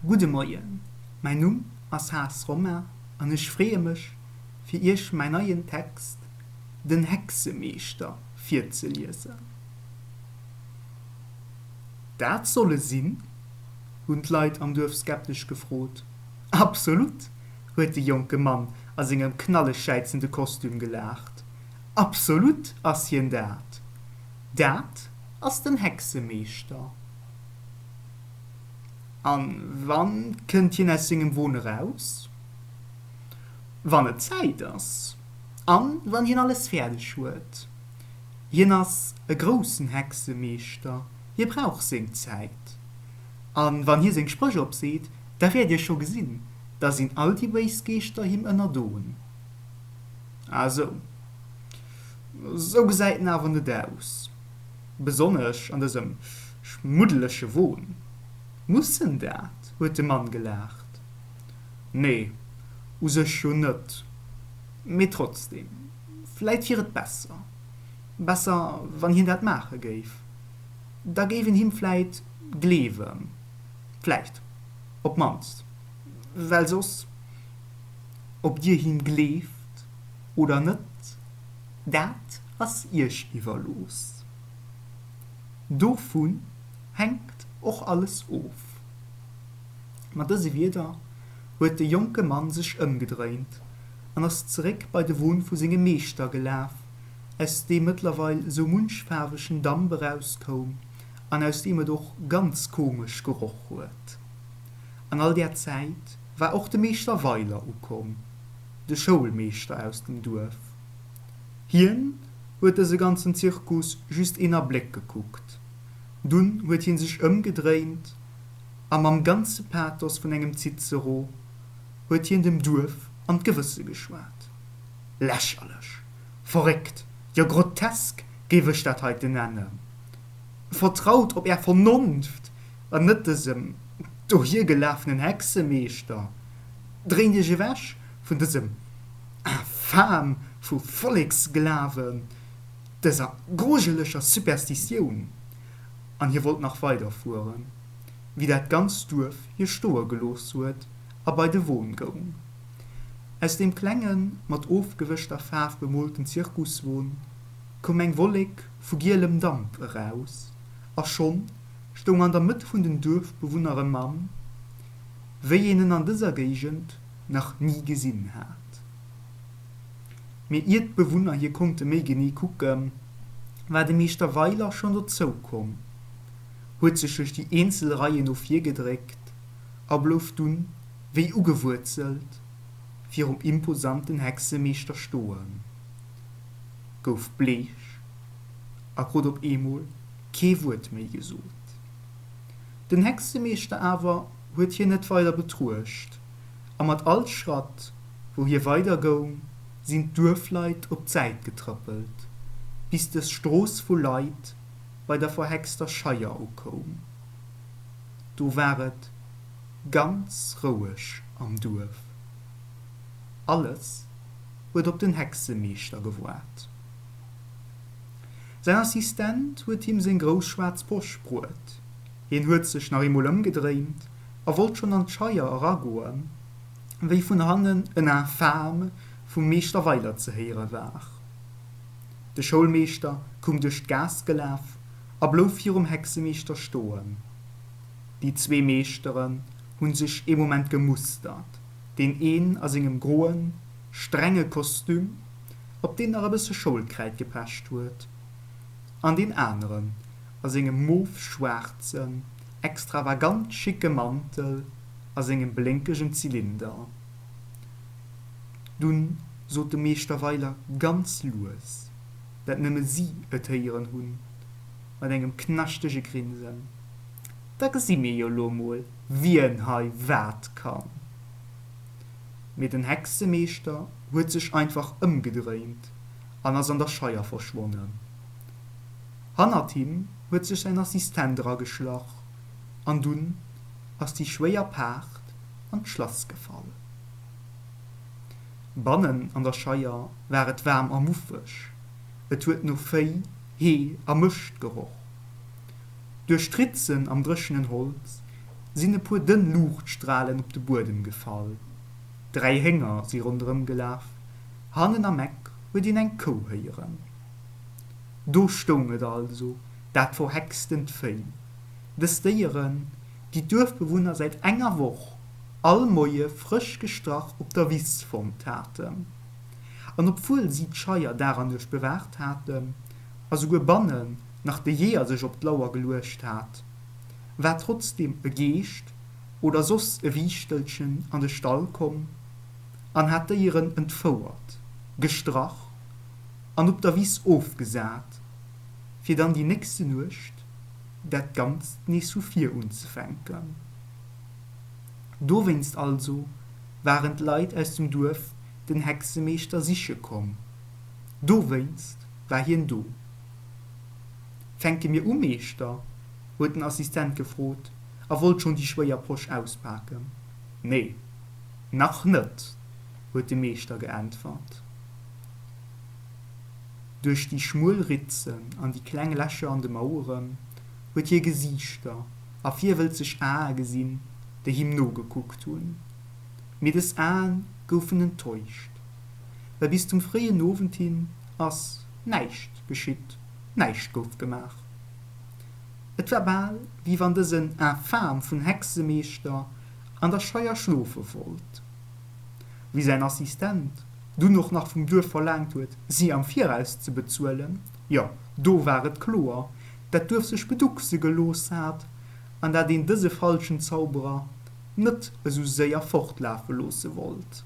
Gudde Moien, mäin Numm ass Haas Romain an ech freeë mech, fir Iech mäin neien Text Den Hexemeeschter virzeliesen. Dat soll e sinn? hunn d'Leit am Duerf skeptesch gefrot. Absolut! huet de jonke Mann a sengem knalleg jäizende Kostüm gelaacht. Absolut ass hien dat! Dat ass den Hexemeeschter! An wann kënnt hien aus sengem Won eraus? Wann et Zäit ass. An wann hien alles fäerdeg huet. Hien ass e groussen Hexemeeschter, hie brauch seng Zäit. An wann hie seng Spréch opseet, da wäert dir scho gesinn, da sinn all déi béis Geeschter him ënnerdoen. Ah sou. Sou gesäit en awer net aus. Besonnesch an dësem schmuddelege Won. Muss en dat? huet de Mann gelaacht. Nee, u sech jo net. Mee trotzdem, vläit wier et besser, besser, wann hien dat maache géif. Da géif een him vläit gleewen. Vläicht. Op d'mannst. Well soss, ob dir him gleeft oder net, Dat ass Iech iwwerlooss. Dovun hänkt och alles of. Mat dëse Wierder huet de jonke Mann sech ëmgedréint an ass zeréck bei de Won vu sengem Meeschter gelaf, aus deem mëttlerweil sou munch faarwegen Damp erauskoum an aus deem et och ganz komesch geroch huet. An all där Zäit war och de Meeschter Weiler ukomm. de Schoulmeeschter aus dem Duerf. Hien huet dëse ganzen Zirkus just een Abléck gekuckt, dunn huet hien sech ëmgedréint a mam ganze Pathos vun engem Cicero huet hien dem Duerf an d'Gewësse geschwat. Lächerlech, verréckt, jo grotesk géif ech dat heiten nennen. Vertraut op är Vernonft an net dësem dohiergelafenen Hexemeeschter. Dréint iech ewech vun dësem Infâme vu Volleksglawen, dëser grujeleger Superstitioun! An hie wollt nach weiderfueren, wéi dat ganzt Duerf hie stoe gelooss huet a bei de Won goung. Aus deem klengen, mat ofgewëschter Faarf bemoolten Zirkuswon koum eng Wollek vu gielem Damp eraus, a schonn stoung an der Mëtt vun den Duerfbewunner e Mann, wéi een en an dëser Géigend nach ni gesinn hat. Mee ier d'Bewunner hie konnte méi genee kucken, war de Meeschter Weiler schonn dozou komm, huet sech duerch déi eenzel Reien no vir gedréckt a blouf dunn wéi ugewuerzelt virum imposanten Hexemeeschter stoen, gouf bleech a krut op eemol kee Wuert méi gesot. Den Hexemeeschter awer huet hien net weider betruecht, a mat all Schratt, wou hie weider goung, sinn d'Duerfleit op d'Säit getrëppelt, bis dës Strooss vu Leit bei der verhexter Scheier ukoum. Do war et ganz roueg am Duerf. Alles huet op den Hexemeeschter gewoart. Säin Assistent huet him seng grouss schwaarz Posch bruet. Hien huet sech nach eemol ëmgedréint a wollt schonn an d'Scheier eragoen, wéi vun hannen en Infâme vum Meeschter Weiler ze héiere war. De Schoulmeeschter koum duerch d'Gaass gelaf a blouf virum Hexemeeschter stoen. Déi zwee Meeschteren hu sech ee Moment gemustert, deen een a sengem groen, strenge Kostüm, op deen nach e bësse Schoulkräid gepecht huet, an deen aneren a sengem mof-schwaarzen, extravagant schicke Mantel a sengem blénkegen Zylinder. Dunn sot de Meeschter Weiler ganz lues, dat nëmme si et héieren hunn, mat engem knaschtege Grinsen, Da gesi mir jo lo mol, wien hei wat kann! Mee den Hexemeeschter huet sech einfach ëmgedréint an ass an der Scheier verschwonnen. Hannert him huet sech säin Assistent erageschlach an dunn ass déi schwéier Paart an d'Schlass gefall. Bannen an der Scheier war et waarm a muffeg, et huet no Véi, Hee a Mëscht geroch. Duerch d'Ritzen am dréchenen Holz. sinn e puer dënn Luuchtstralen op de Buedem gefall. 3 Hénger si ronderëm gelaf, hannen am Eck huet een eng Kou héieren. Do stoung et also, dat verhextent Véi, dës Déieren, déi d'Duerfbewunner säit enger Woch all Moie frësch gestrach op der Wiss fonnt haten. An obwuel si d'Scheier Dag an Nuecht bewaacht haten a souguer bannen nach de Jeeër sech op d'Lauer geluecht hat, war trotzdeem e Geescht oder soss e Wiichtelchen an de Stall komm an hat d'Déieren entfouert, gestrach an op der Wiss ofgesat, fir dann déi nächste Nuecht dat Ganzt nees vu vir unzefänken. Dowéinst also waren d'Leit aus dem Duerf den Hexemeeschter siche komm. Dowéinst war hien do. Fänke mir u, Meeschter? huet den Assistent gefrot a wollt schonn déi schwéier Posch auspaken. Nee, nach net, huet de Meeschter geäntwert. Duerch déi schmuel Ritzen an déi kleng Lächer an de Maueren huet hie Gesiichter a virwëlzeg Ae gesinn, déi him nogekuckt hunn. Mee dës Ae goufen enttäuscht, well bis zum fréien Owend hin ass näischt geschitt, näischt gouf gemaach. Et war bal, wéi wann dësen Infame vun Hexemeeschter an der Scheier schlofe wollt. Wéi säin Assistent dunn och nach vum Duerf verlaangt huet, si am Viraus ze bezuelen, jo, do war et kloer, dat d'Duerf sech beduckse gelooss hat an dat een dëse falschen Zauberer net esou séier fortlafe loosse wollt.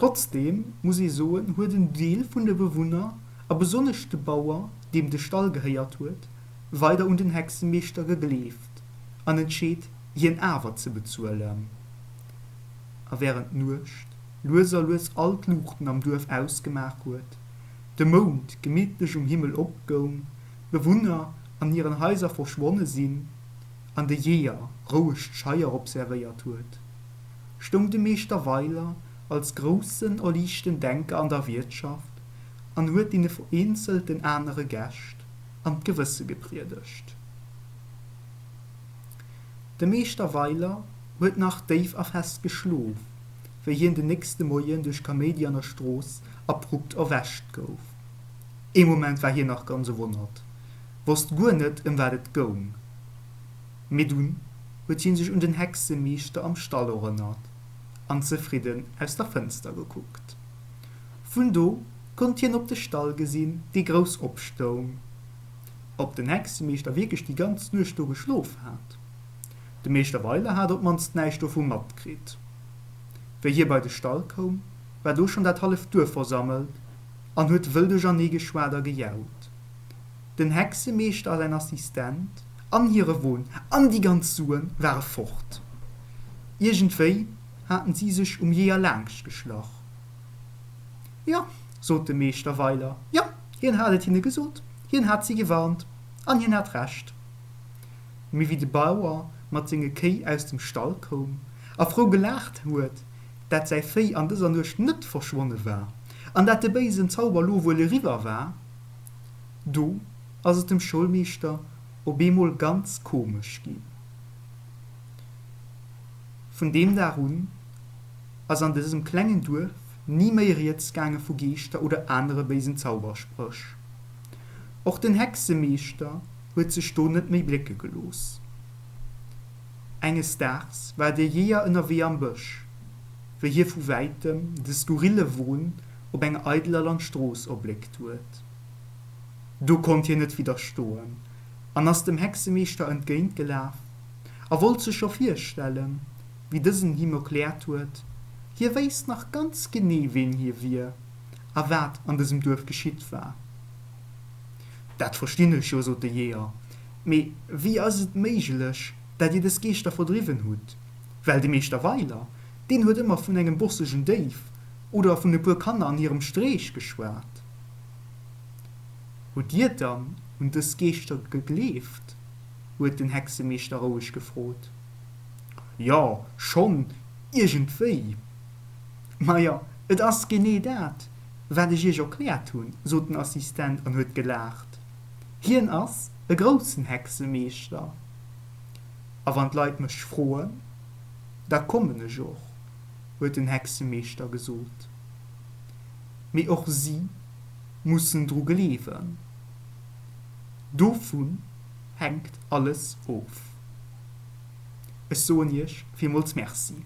Trotzdeem muss ee soen, huet en Deel vun de Bewunner, a besonnesch de Bauer, deem de Stall gehéiert huet, weider un den Hexemeeschter gegleeft an entscheet, hien awer ze bezuelen. A wärend d'Nuecht lues a lues all d'Luuchten am Duerf ausgemaach huet, de Mound gemittlech um Himmel opgoung, d'Bewunner an hiren Haiser verschwonne sinn an de Jeeër roueg d'Scheier observéiert huet, stoung de Meeschter Weiler als groussen erliichten Denker an der Wiertschaft an huet deene vereenzelten anere Gäscht an d'Gewësse gepriedegt. De Meeschter Weiler huet nach déif a fest geschlof, wéi hien den nächste Moien duerch Kaméidi an der Strooss abrupt erwächt gouf. Ee Moment war hien nach ganz ewonnert, wosst guer net, ëm wat et goung. Mee dunn huet hien sech un den Hexemeeschter am Stall erënnert an zefridden aus der Fënster gekuckt. Vun do konnt hien op de Stall gesinn, dee grouss opstoung. Ob den Hexemeeschter wierklech déi ganz Nuecht do geschlof hat? De Meeschter Weiler hat op d'mannst näischt dovu matkritt. Wéi hie bei de Stall koum, war do schonn dat halleft Duerf versammelt an huet wëll duerchernee geschwat a gejaut. Den Hexemeeschter a säin Assistent an hire Won an déi ganz Sue ware fort. Iergendwéi haten si sech um Jeeër laangschtgeschlach. Jo, sot de Meeschter Weiler, jo, hien hat et hinne gesot, hien hat si gewarnt, an hien hat Recht. Mee wéi de Bauer mat senge Kéi aus dem Stall koum a frou gelaacht huet, dat säi Véi an dëser Nuecht net verschwonne war an dat de béisen Zauber lo wuel eriwwer war, do ass et dem Schoulmeeschter op eemol ganz komesch ginn. Vun deem Dag un ass an dësem klengen Duerf ni méi rieds gaange vu Geeschter oder anere béisen Zauberspréch. Och den Hexemeeschter huet sech do net méi blécke gelooss. Enges Daags war de Jeeër ënnerwee am Bësch, wéi hie vu wäitem de skurrille Won op enger eideler Landstrooss erbléckt huet. Do konnt hien net widderstoen an ass dem Hexemeeschter entgéint gelaf a wollt sech scho virstellen, wéi dësen him erkläert huet, hie wéisst nach ganz genee ween hie wier a wat an dësem Duerf geschitt war. Dat verstinn ech jo, sot de Jeeër, mee wéi ass et méiglech, dat dir dës Geeschter verdriwwen hutt? Well de Meeschter Weiler, deen huet ëmmer vun engem bossegen Déif oder vun e puer Kanner an hirem Streech geschwat. Hutt dir dann un dës Geeschter gegleeft? huet den Hexemeeschter roueg gefrot. Jo, schonn iergendwéi. Majo, et ass genee dat, wat ech iech erkläert hunn, sot den Assistent an huet gelaacht. Hien ass e groussen Hexemeeschter. A wann d'Leit mech froen, da kommen ech och, huet den Hexemeeschter gesot. Mee och si mussen dru gleewen. Dovun hänkt alles of. Ech soen iech villmools Merci.